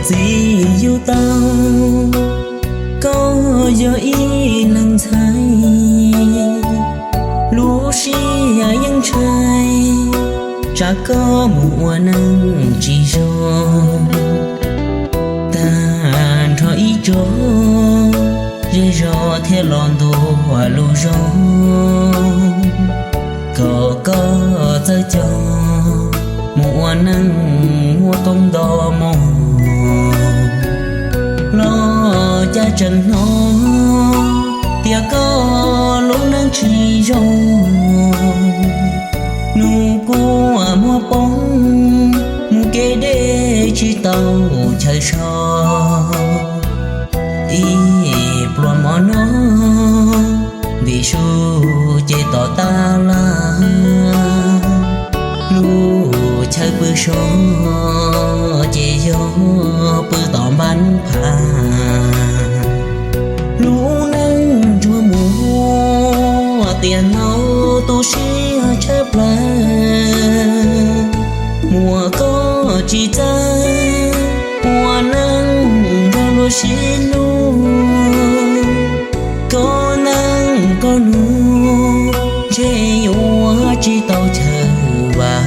Txiv yug tau, koj yog ib leeg ntxhais, lub siab yeej ntshai tsam koj mus ua neej tsis zoo. Tag nrho ib tsob zej zos thiaj los ntuas lus zoo, kom koj txawj cog mus ua neej muaj koob nto mog. Los cas tseem hnov tias koj lub neej tsis zoo, nws kuj muaj poob mus kev deb tsis tau chaw so. Ib pluas mov no ntim su ces tom tag lawm, lub chaw pw so ces yog pw tom npab pha. Lub neej ntsuag mus tiam no tu siab tshaj plaws, muaj koj tsis txawj ua neej nrog luag sib hlub. Koj neej koj nug ntshe yuav tsis tau chaw vam,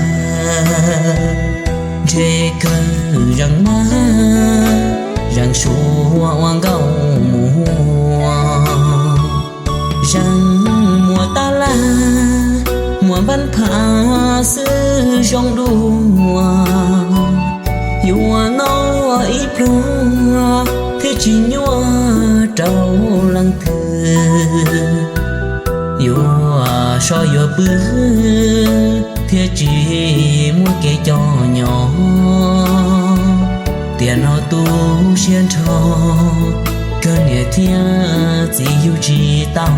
ntshe kawg zeem mag zeem suav ua nkauj mus ua, zeem muas tab laj muas npab pha xwb zoo dua. Yuav noj ib pluag thiaj tsis nyuaj rau leej twg, yuav so yuav pw thiaj tsis muaj kev cov nyob. Tiam no tu siab nrho, kawg niam thiab txiv yug tsis tau.